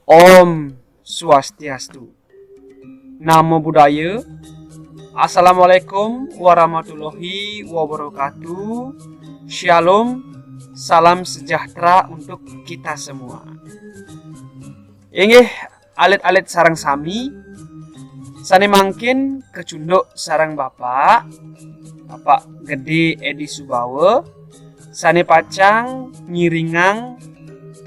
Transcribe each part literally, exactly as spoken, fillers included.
Om Swastiastu. Namo Buddhaya. Assalamualaikum warahmatullahi wabarakatuh. Shalom. Salam sejahtera untuk kita semua. Inggih, alit-alit sareng sami, sane mangkin kacunduk sareng Bapak, Bapak Gede Edi Subawa, sane pacang ngiringang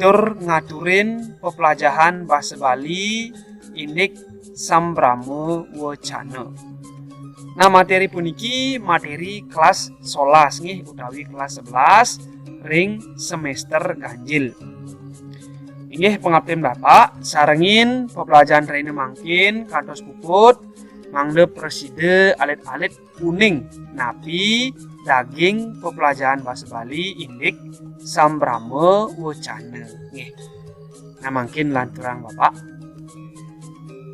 tur ngaturin peplajahan basa Bali indik sambrama wacana. Nah, materi puniki materi kelas solas nggih, utawi kelas sebelas ring semester ganjil. Inggih pangaptin Bapak, sarengin peplajahan rena mangkin kantos puput, mangda prasida alit-alit uning napi daging peplajahan basa Bali indik sambrama wacana nggih. Nah, mangkin lanturang Bapak.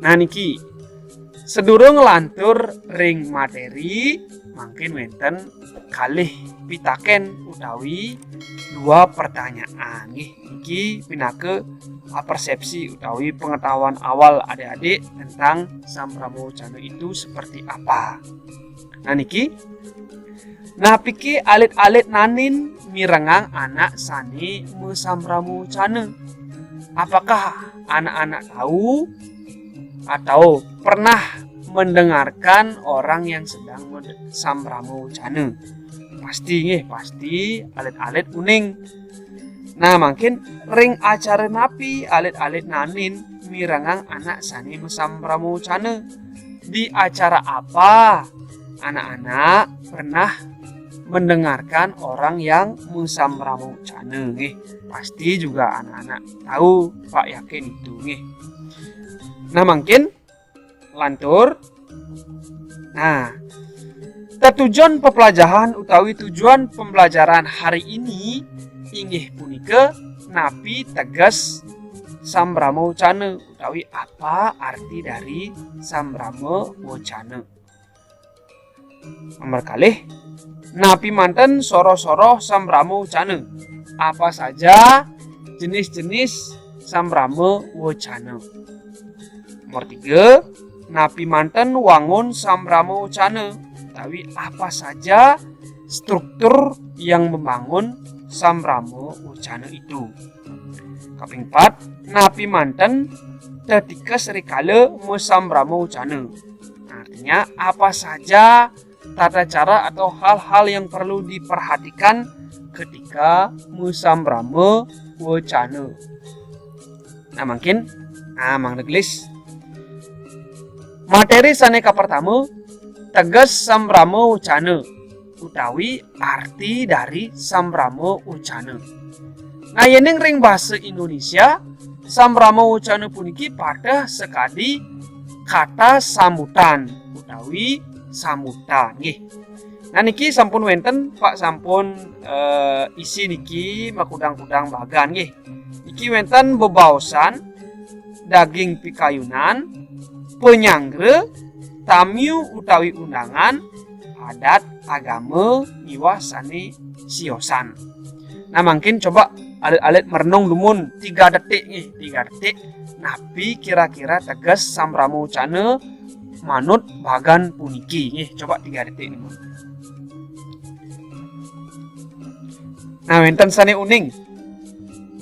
Nah, niki sadurung nglantur ring materi, mangkin wenten kalih pitaken utawi dua pertanyaan nggih. Niki pinaka persepsi utawi pengetahuan awal adik-adik tentang sambrama wacana itu seperti apa. Nah, niki, napike alit-alit nanin mirengang anak sane masambrama wacana? Apakah anak-anak tahu atau pernah mendengarkan orang yang sedang mede-, sambrama wacana? Pasti nggih, pasti alit-alit uning. Nah, mangkin ring acara napi alit-alit nanin mirengang anak sane masambrama wacana? Di acara apa anak-anak pernah mendengarkan orang yang masambrama wacana nggih? Pasti juga anak-anak tahu, Pak yakin itu nggih. Nah, mangkin lantur. Nah, tetujon pepelajahan utawi tujuan pembelajaran hari ini inggih punika napi teges sambrama wacana utawi apa arti dari sambrama wacana. Nomor kalih, napi manten soroh-soroh sambrama wacana? Apa saja jenis-jenis sambrama wacana? Nomor tiga, napi manten wangun sambrama wacana? Utawi apa saja struktur yang membangun sambrama wacana itu? Kaping empat, napi manten tetikes rikala masambrama wacana? Artinya, apa saja tata cara atau hal-hal yang perlu diperhatikan ketika masambrama wacana? Nah, mangkin, nah, mangda gelis. Materi sane kapertama, teges sambrama wacana utawi arti dari sambrama wacana. Nah, yening ring basa Indonesia, sambrama wacana puniki pateh sakadi kata sambutan utawi sambutan nggih. Nah, niki sampun wenten, Pak, sampun, eh, isi niki makudang-kudang bagan nggih. Niki wenten bebaosan daging pikayunan, panyanggra, tamiu utawi undangan, adat, agama, miwah sane siosan. Nah, mangkin coba alit-alit merenung dumun tiga detik nggih, tiga detik. Napi kira-kira teges sambrama wacana manut bagan puniki nggih? Coba tiga detik niku. Nah, wenten sane uning.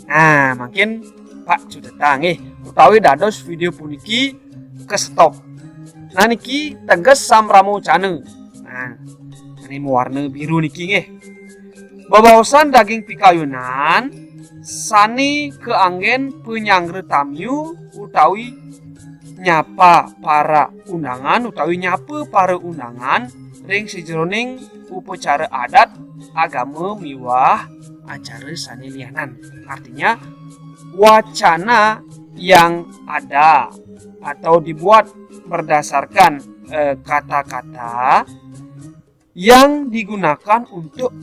Nah, mangkin Pak cuteta nggih, utawi dados video puniki ke-stop. Nah, niki teges sambrama wacana. Nah, ini mawarna biru niki nggih. Bebaosan daging pikayunan sane kaanggen panyanggra tamiu utawi nyapa para undangan utawi nyapa para undangan ring sajeroning upacara adat, agama miwah acara sane lianan. Artinya, wacana yang ada atau dibuat berdasarkan, eh, kata-kata yang digunakan untuk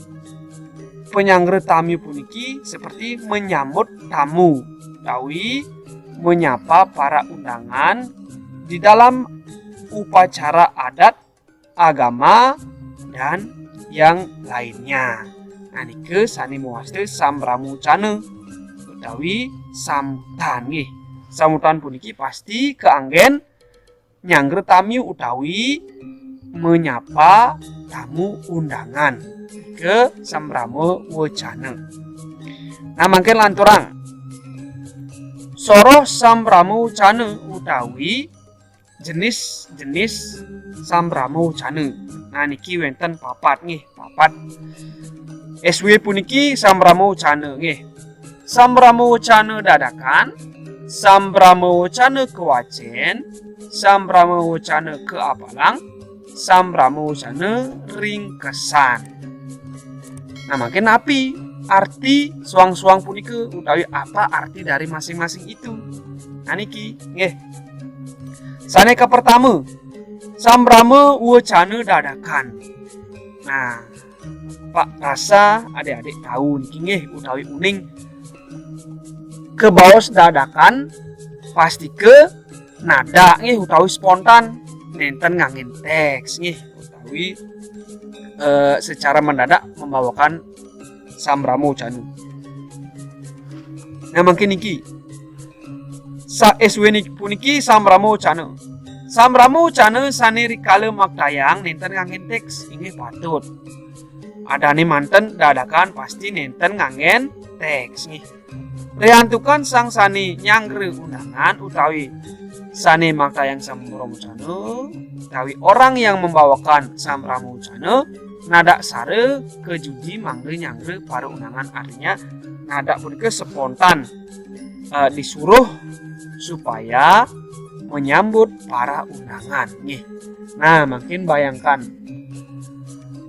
panyanggra tamiu puniki seperti menyambut tamu utawi menyapa para undangan di dalam upacara adat, agama, dan yang lainnya. Nah, nika sane mawasta sambrama wacana utawi sambutan nggih. Sambutan puniki pasti kaanggén nyanggra tamiu utawi menyapa tamu undangan. Nika sambrama wacana. Nah, mangkin lanturang soroh sambrama wacana utawi jenis-jenis sambrama wacana. Nah, niki wénten papat nggih, papat. S W puniki sambrama wacana nggih. Sambrama wacana dadakan, sambrama wacana kawacén, sambrama wacana kaapalang, sambrama wacana ringkesan. Nah, mangkin napi arti soang-soang punika utawi apa arti dari masing-masing itu? Nah, niki nggih. Sané kapertama, sambrama wacana dadakan. Nah, Pak rasa adik-adik tahu niki nggih utawi uning, kabaos dadakan pastika nada nggih utawi spontan, nénten nganggén téks nggih utawi eh, secara mendadak membawakan sambrama wacana. Nah, mangkin niki. Sa S W niki puniki sambrama wacana. Sambrama wacana sané rikala maktayang nénten nganggén téks, inggih patut. Adané manten dadakan pasti nénten nganggén téks nggih. Riantukan sang sané nyanggra undangan utawi sané maktayang sambrama wacana utawi orang yang membawakan sambrama wacana nada sara kajudi mangda nyanggra para undangan, artinya nada punika spontan eh, disuruh supaya menyambut para undangan nggih. Nah, mangkin bayangkan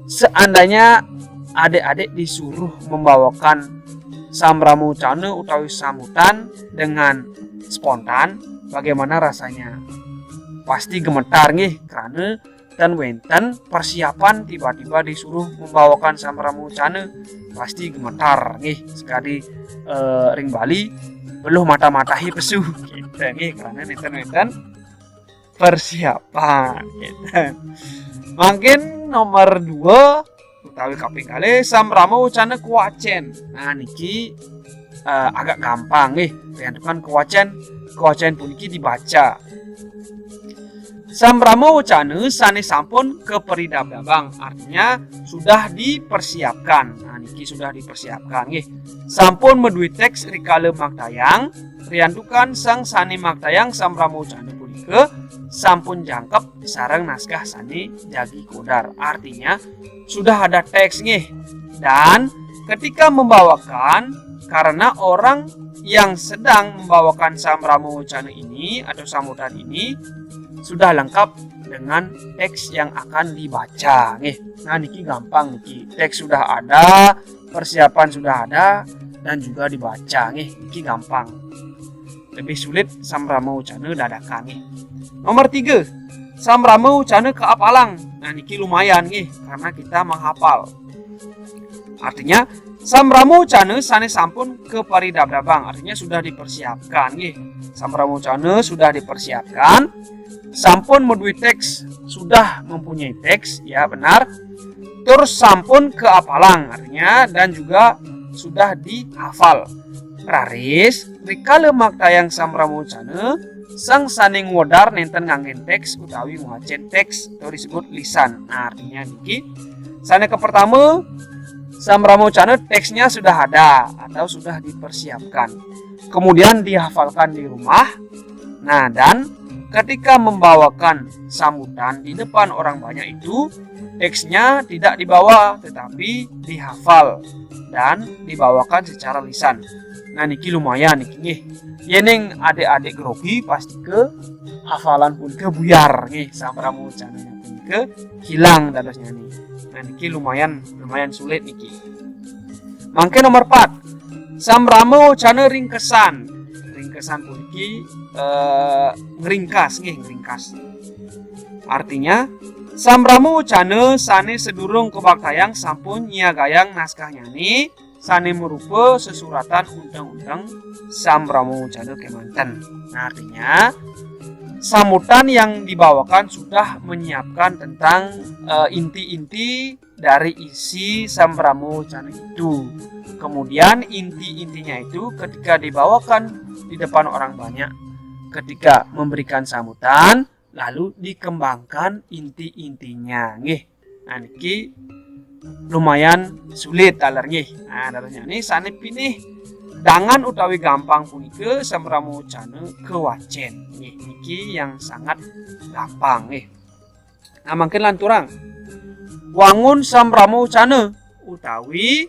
seandainya adik-adik disuruh membawakan sambrama wacana utawi sambutan dengan spontan, bagaimana rasanya? Pasti gemetar nggih, karena tan wénten persiapan, tiba-tiba disuruh membawakan sambrama wacana, pasti gemetar nggih. Sekadi eh, ring Bali, beluh matah-matahi pesu gitu nggih, karena nénten wénten persiapan gitu. Mangkin nomor dua utawi kaping kalih, sambrama wacana kawacén. Nah, niki eh, agak gampang nggih. Riantukan kawacén, kawacén puniki dibaca. Sambrama wacana sané sampun kaparidabdabang, artinya sudah dipersiapkan. Nah, niki sudah dipersiapkan nggih. Sampun madué téks rikala maktayang, riantukan sang sané maktayang sambrama wacana punika sampun jangkep sareng naskah sané jagi kaudar. Artinya sudah ada teks nggih. Dan ketika membawakan, karena orang yang sedang membawakan sambrama wacana ini atau sambutan ini sudah lengkap dengan teks yang akan dibaca nggih. Nah, niki gampang niki. Teks sudah ada, persiapan sudah ada, dan juga dibaca nggih. Niki gampang. Lebih sulit sambrama wacana dadakan nggih. Nomor tiga, sambrama wacana kaapalang. Nah, niki lumayan nggih karena kita menghafal. Artinya sambrama wacana sané sampun kaparidabdabang, artinya sudah dipersiapkan nggih. Sambrama wacana sudah dipersiapkan, sampun madué teks, sudah mempunyai teks, ya benar. Tur sampun kaapalang, artinya dan juga sudah dihafal. Raris rikala maktayang sambrama wacana, sang sané ngwedar nénten nganggén teks utawi ngwacén teks atau disebut lisan. Nah, artinya niki sané kapertama, sambrama wacana teksnya sudah ada atau sudah dipersiapkan. Kemudian dihafalkan di rumah. Nah, dan ketika membawakan sambutan di depan orang banyak itu, teksnya tidak dibawa tetapi dihafal dan dibawakan secara lisan. Nah, niki lumayan niki nggih. Yéning adik-adik grogi, pastika hafalan punika buyar nggih, sambrama wacana punika hilang dadosnyané. Nah, niki lumayan, lumayan sulit niki. Mangkin nomor empat, sambrama wacana ringkesan. Ringkesan puniki eh, ngringkas nggih, ngringkas. Artinya sambrama wacana sané sedurung kabaktayang sampun nyiagayang naskahnyané sané marupa sesuratan unteng-unteng sambrama wacana kémanten. Nah, artinya sambutan yang dibawakan sudah menyiapkan tentang eh, inti-inti dari isi sambrama wacana itu. Kemudian inti-intinya itu ketika dibawakan di depan orang banyak, ketika memberikan sambutan, lalu dikembangkan inti-intinya, nggih. Nah, niki lumayan sulit taler, nggih. Nah, dados niki sane pinih dangan utawi gampang punika samrama wacana kawacen, nggih. Niki yang sangat gampang, nggih. Nah, mangkin lanturang. Wangun samrama wacana utawi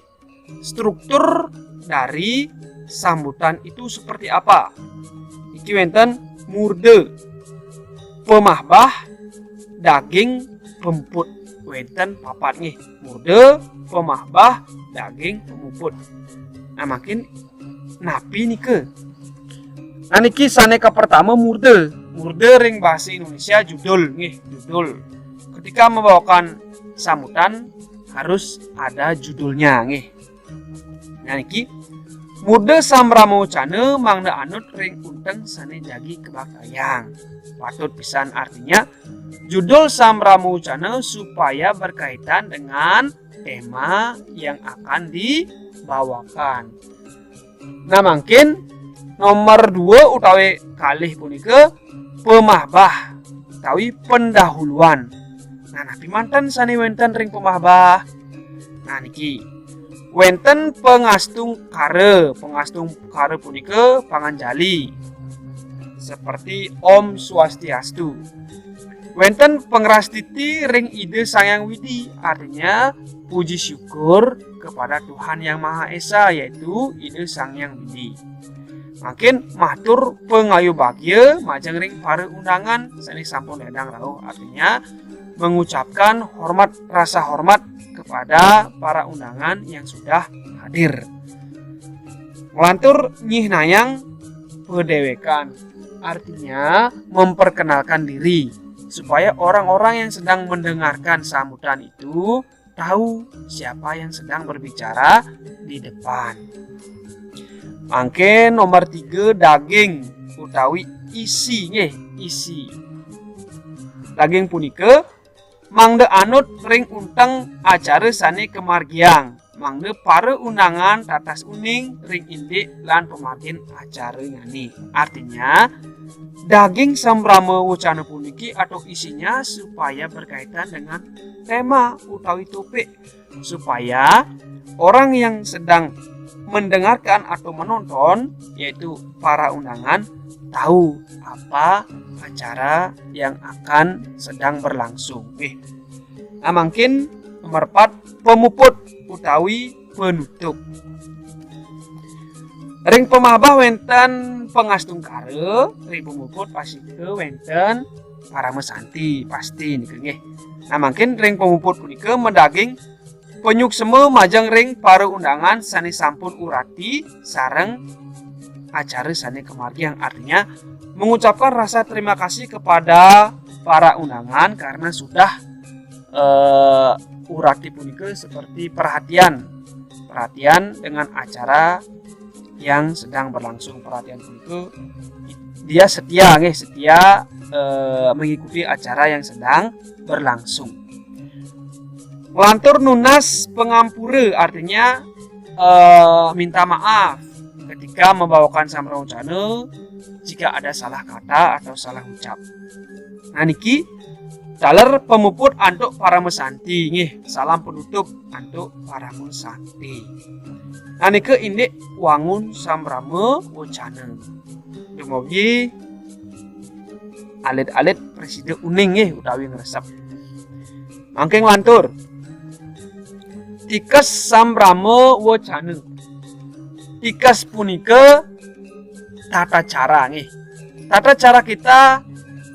struktur dari sambutan itu seperti apa? Iki wenten murda, pamahbah, daging, pamuput. Wenten papat, nggih. Murda, pamahbah, daging, pamuput. Nah, mangkin napi nika? Nah, niki sane kapertama murda. Murda ring bahasa Indonesia judul, nggih, judul. Ketika membawakan sambutan harus ada judulnya, nggih. Nah, niki murda samrama wacana mangda anut ring unteng sane jagi kabaktayang. Patut pisan artinya judul samrama wacana supaya berkaitan dengan tema yang akan dibawakan. Nah, mangkin nomor dua utawi kalih punika pamahbah utawi pendahuluan. Nah, napi manten sane wenten ring pamahbah? Nah, niki wenten pangastungkara. Pangastungkara punika panganjali seperti Om Swastiastu. Wenten pangrastiti ring Ida Sang Hyang Widi, artinya puji syukur kepada Tuhan Yang Maha Esa, yaitu Ida Sang Hyang Widi. Mangkin matur pangayu bagia majeng ring para undangan sane sampun ledang rauh, artinya mengucapkan hormat, rasa hormat kepada para undangan yang sudah hadir. Nglantur nyihnayang padewekan, artinya memperkenalkan diri supaya orang-orang yang sedang mendengarkan sambutan itu tahu siapa yang sedang berbicara di depan. Mangke nomor tiga, daging utawi isi, nggih, isi. Daging punika mangda anut ring unteng acara sane kamargiang, mangda para undangan tatas uning ring indik lan pamargin acaranyane. Artinya, daging samrama wacana puniki atau isinya supaya berkaitan dengan tema utawi topik, supaya orang yang sedang mendengarkan atau menonton, yaitu para undangan, tahu apa acara yang akan sedang berlangsung. Nggih. Nah, mangkin nomor empat, pamuput utawi penutup. Ring pamahbah wenten pangastungkara, ring pamuput pastika wenten parama santi, pasti nika, nggih. Nah, mangkin ring pamuput punika madaging panyuksma majeng ring para undangan sane sampun urati sareng acara sane kamargiang, artinya mengucapkan rasa terima kasih kepada para undangan karena sudah, eh, urati punika seperti perhatian, perhatian dengan acara yang sedang berlangsung. Perhatian punika dia setia, nggih, setia, eh, mengikuti acara yang sedang berlangsung. Nglantur nunas pangampura, artinya, eh, minta maaf ketika membawakan samrama wacana jika ada salah kata atau salah ucap. Nah, niki taler pamuput antuk parama santi, nggih, salam penutup antuk parama santi. Nah, nika indik wangun samrama wacana. Dumugi alit-alit prasida uning, nggih, utawi ngresep. Mangke nglantur. Tikes samrama wacana. Tikes punika tata cara, nggih. Tata cara kita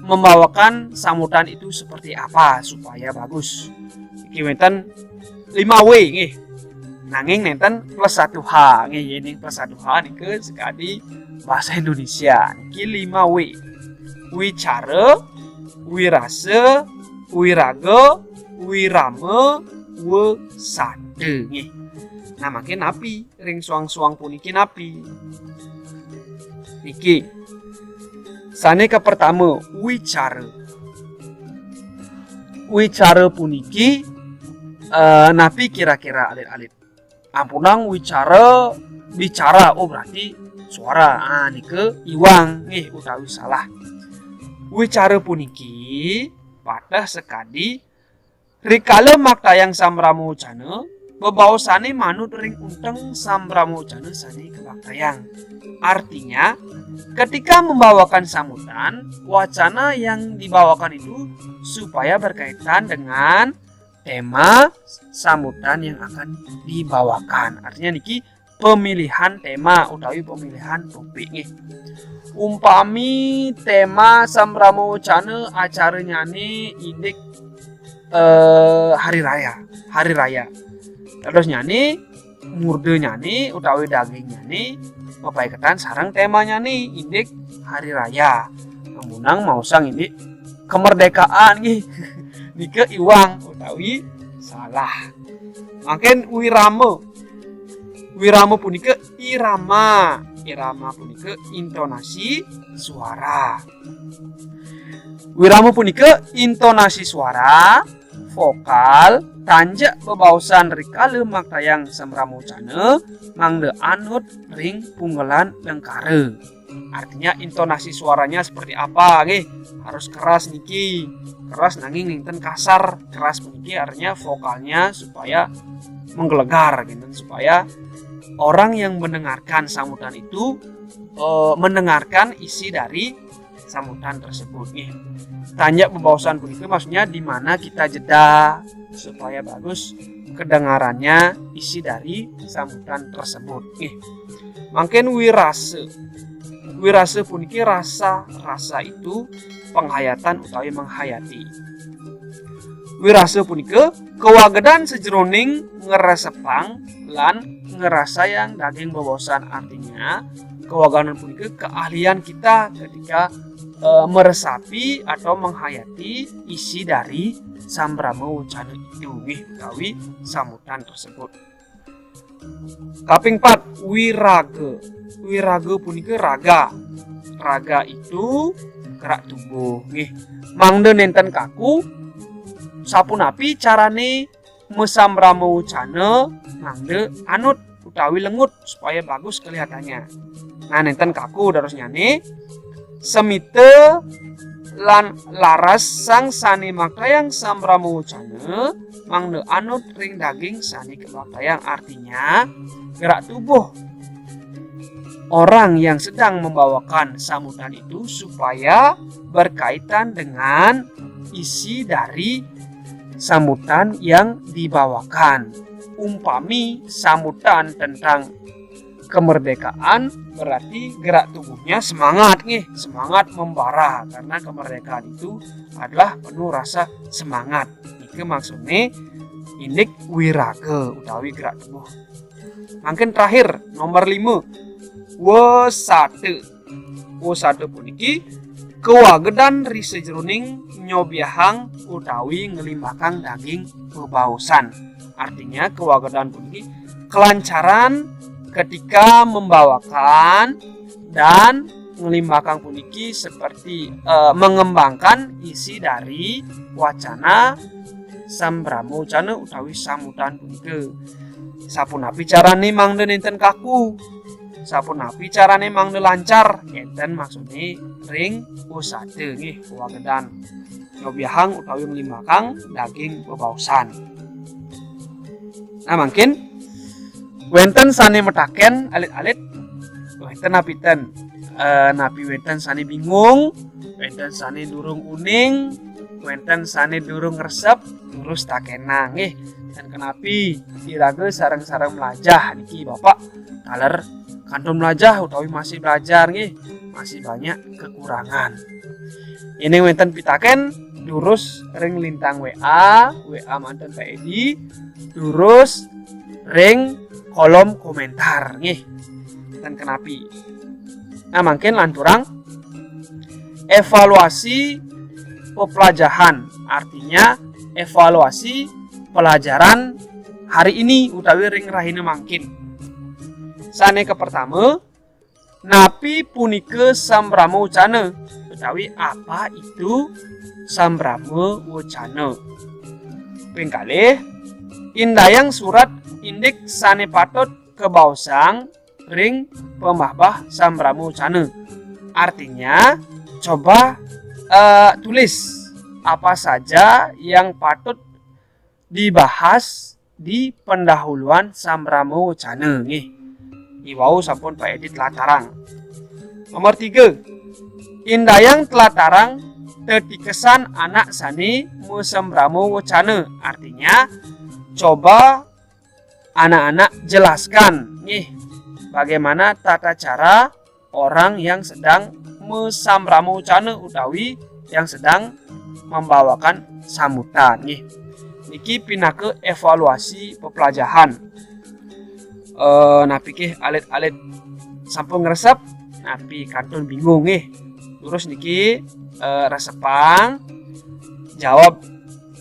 membawakan sambutan itu seperti apa supaya bagus. Iki wenten lima W, nggih. Nanging nenten plus satu H, nggih. Yen plus satu H nika sakadi bahasa Indonesia. Niki lima W. Wicara, wirasa, wiraga, wirama, wesada, nggih. Nah, mangke napi ring suang-suang puniki napi? Niki. Sane kapertama, wicara. Wicara puniki, eh, napi kira-kira, alit-alit? Ampunang, wicara bicara, oh berarti suara. Ah, nika iwang nggih utawi salah. Wicara puniki pateh sakadi rikala maktayang sambrama wacana, bebaosane manut ring unteng sambrama wacana sane kabaktayang. Artinya, ketika membawakan sambutan, wacana yang dibawakan itu supaya berkaitan dengan tema sambutan yang akan dibawakan. Artinya niki pemilihan tema utawi pemilihan topik nggih. Umpami tema sambrama wacana acaranyane indik eh, hari raya, hari raya. Terus nyane murdanyane utawi dagingnyané mapaiketan sareng temanyane indik hari raya. Amunang maosang indik kemerdekaan nggih. Nika iwang utawi salah. Mangkin wirama. Wirama punika irama. Irama punika intonasi suara. Wirama punika intonasi suara, vokal, tanjak bebaosan rikala maktayang samramocana mangda anut ring punggelan lengkara. Artinya intonasi suaranya seperti apa nggih? Harus keras niki. Keras nanging nénten kasar. Keras puniki artinya vokalnya supaya menggelegar gitu, supaya orang yang mendengarkan sambutan itu eh, mendengarkan isi dari sambutan tersebut nggih. Tanjak bebaosan punika maksudnya di mana kita jeda supaya bagus kedengarannya isi dari sambutan tersebut nggih. Mangkin wirasa. Wirasa puniki rasa, rasa itu penghayatan utawi menghayati. Wirasa punika kawagedan sajeroning ngresepang lan ngrasayang daging bebaosan. Artinya, kawagedan punika keahlian kita ketika eh, meresapi atau menghayati isi dari sambrama wacana itu nggih, utawi sambutan tersebut. Kaping pat, wiraga. Wiraga punika raga. Raga itu gerak tubuh nggih. Mangda nénten kaku, sapunapi carane masambrama wacana mangda anut utawi lengut supaya bagus kelihatannya. Nah, nénten kaku dados nyane, semita lan laras sang sane maktayang sambrama wacana mangda anut ring daging sane kabaktayang. Artinya, gerak tubuh orang yang sedang membawakan sambutan itu supaya berkaitan dengan isi dari sambutan yang dibawakan. Umpami sambutan tentang kemerdekaan, berarti gerak tubuhnya semangat nggih, semangat membara karena kemerdekaan itu adalah penuh rasa semangat. Nika maksudnya indik wiraga utawi gerak tubuh. Mangkin terakhir, nomor lima. Wesata. Wesata puniki kawagedan ri sajeroning nyobiahang utawi nglimbakang daging bebaosan. Artinya, kawagedan puniki kelancaran ketika membawakan dan nglimbakang puniki seperti eh, mengembangkan isi dari wacana sambrama wacana utawi sambutan punika. Sapunapi carane mangda nénten kaku? Sapunapi carane mangda lancar? Enten maksudne ring wesata nggih, kawagedan nyobiahang utawi nglimbakang daging bebaosan. Nah, mangkin wenten sane metaken alit-alit, wenten napi ten? Eh, napi wenten sane bingung, wenten sane durung uning, wenten sane durung resep, terus takenang nggih. Dan kenapi iraga sareng-sareng melajah niki Bapak taler kantun melajah utawi masih belajar nggih, masih banyak kekurangan. Ini wenten pitaken, durus ring lintang W A, W A manten Pak Edi, durus ring kolom komentar nggih. Dan kenapi. Nah, mangkin lanturang evaluasi pepelajahan, artinya evaluasi pelajaran hari ini utawi ring rahina mangkin. Sane kapertama, napi punika sambrama wacana utawi apa itu sambrama wacana? Ping kalih, indayang surat indik sane patut kabaosang ring pamahbah sambrama wacana. Artinya, coba eh, tulis apa saja yang patut dibahas di pendahuluan sambrama wacana nggih. Iwau sampun Pak Edi tlatarang. Nomor tiga, indayang tlatarang tetikesan anak sane masambrama wacana. Artinya, coba anak-anak jelaskan nggih bagaimana tata cara orang yang sedang masambrama wacana utawi yang sedang membawakan sambutan nggih. Niki pinaka evaluasi pepelajahan. Eh, napi nggih alit-alit sampun ngresep, napi kantun bingung nggih. Terus niki eh, resepang jawab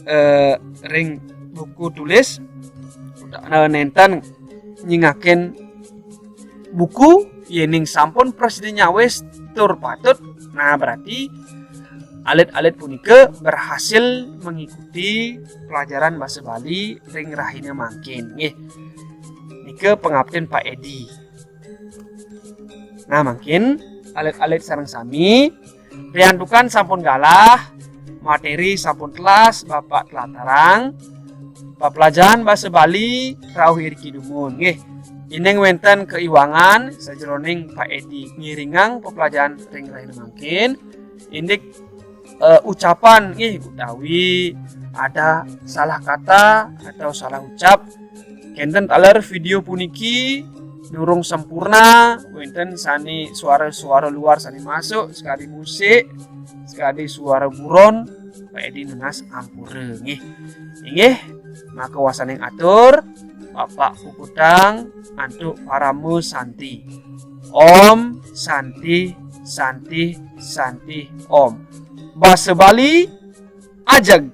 eh, ring buku tulis, eh, nenten nyingakin buku, yening sampun prasida nyawis tur patut. Nah, berarti alit-alit punika berhasil mengikuti pelajaran bahasa Bali ring rahina mangkin nggih. Nika pangaptin Pak Edi. Nah, mangkin alit-alit sareng sami, riantukan sampun galah, materi sampun telas Bapak tlatarang, pepelajaran bahasa Bali rauh iriki dumun nggih. Yening wenten kaiwangan sajeroning Pak Edi ngiringang pepelajaran ring rahina mangkin, indik eh, ucapan nggih utawi ada salah kata atau salah ucap, kenten taler video puniki durung sempurna, wenten sane suara-suara luar sane masuk, sekadi musik, sekadi suara buron, Pak Edi nunas ampura nggih. Inggih, maka wasaning atur, Bapak puputang antuk parama santi. Om Santi, Santi, Santi, Om. Basa Bali, ajeg